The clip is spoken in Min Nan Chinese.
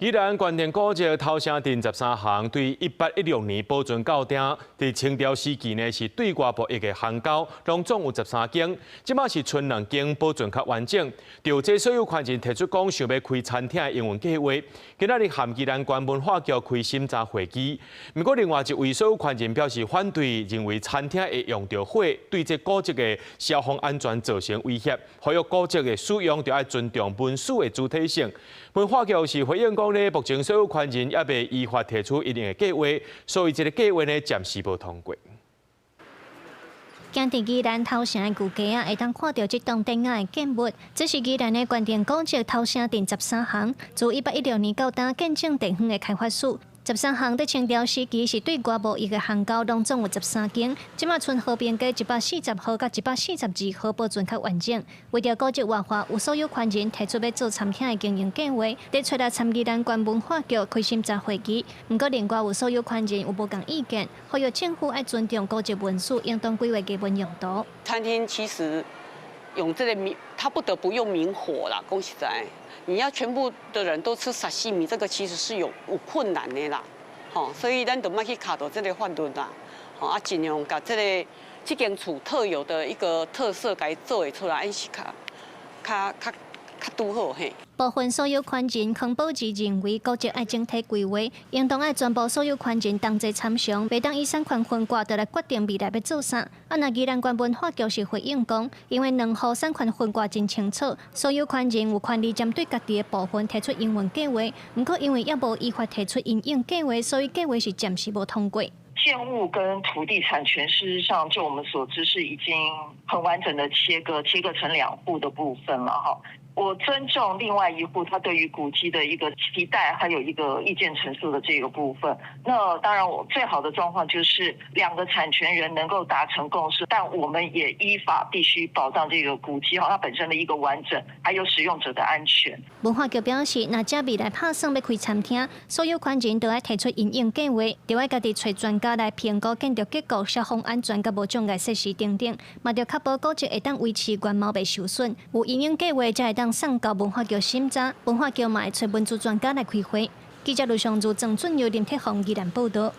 宜蘭關天古蹟頭城鎮十三行對1816年保存到今，佇清朝時期呢是對外貿易的行溝，攏總有十三間，這馬是賰兩間保存較完整。就這所有權人提出講，想欲開餐廳的營運計劃，今仔日函宜蘭縣文化局開審查會議。毋過另外一位所有權人表示反對，認為餐廳會用著火，對這古蹟的消防安全造成威脅，呼籲古蹟的使用著愛尊重文史的主體性。文化局是回應講咧，目前所有權人猶未依法提出一定的計劃，所以這个計劃呢暫時無通過。行佇宜蘭頭城的舊街仔，會當看著這棟典雅的建物。這是宜蘭的關天古蹟頭城鎮十三行，自1816年到今見證地方的開發史。十三行佇清朝時期是對外貿易的行溝，攏總有十三間。這馬賰和平街140號佮142號保存較完整。為著古蹟活化，有所有權人提出欲做餐廳的經營計劃，佇初六參宜蘭縣文化局開審查會議。毋過另外有所有權人有無仝意見，呼籲政府愛尊重古蹟文史，應當規劃藝文用途。餐廳其實用這個明，他不得不用明火啦。講實在，你要全部的人都吃沙西米，這個其實是有困難的啦。吼，所以咱就莫去卡著這个法律啦。吼，啊，盡量共這个這間厝特有的一個特色，共伊做會出來，按是較較較較拄好嘿。部分所有權人康寶治認為，古蹟愛整體規劃，應當愛全部所有權人同齊參詳，袂當以產權分割就來決定未來欲做啥。啊，若宜蘭縣文化局是回應講，因為兩戶產權分割真清楚，所有權人有權利針對家己的部分提出營運計劃。毋過因為猶無依法提出營運計劃，所以計劃是暫時無通過。建物跟土地產權，事實上，就我們所知，是已經很完整的切割，切割成兩戶的部分了哈。我尊重另外一戶他對於古蹟的一個期待，還有一個意見陳述的這個部分。那當然，我最好的狀況就是兩個產權人能夠達成共識，但我們也依法必須保障這個古蹟哈，它本身的一個完整，還有使用者的安全。文化局表示，若這未來拍算欲開餐廳，所有權人都愛提出營運計劃，著愛家己揣專家來評估建築結構、消防安全佮無障礙設施等等，嘛著確保古蹟會當維持原貌袂受損。有營運計劃才會當送交文化局審查，文化局嘛會揣文資專家來開會。記者盧尚如、鄭俊佑、林鐵宏宜蘭報導。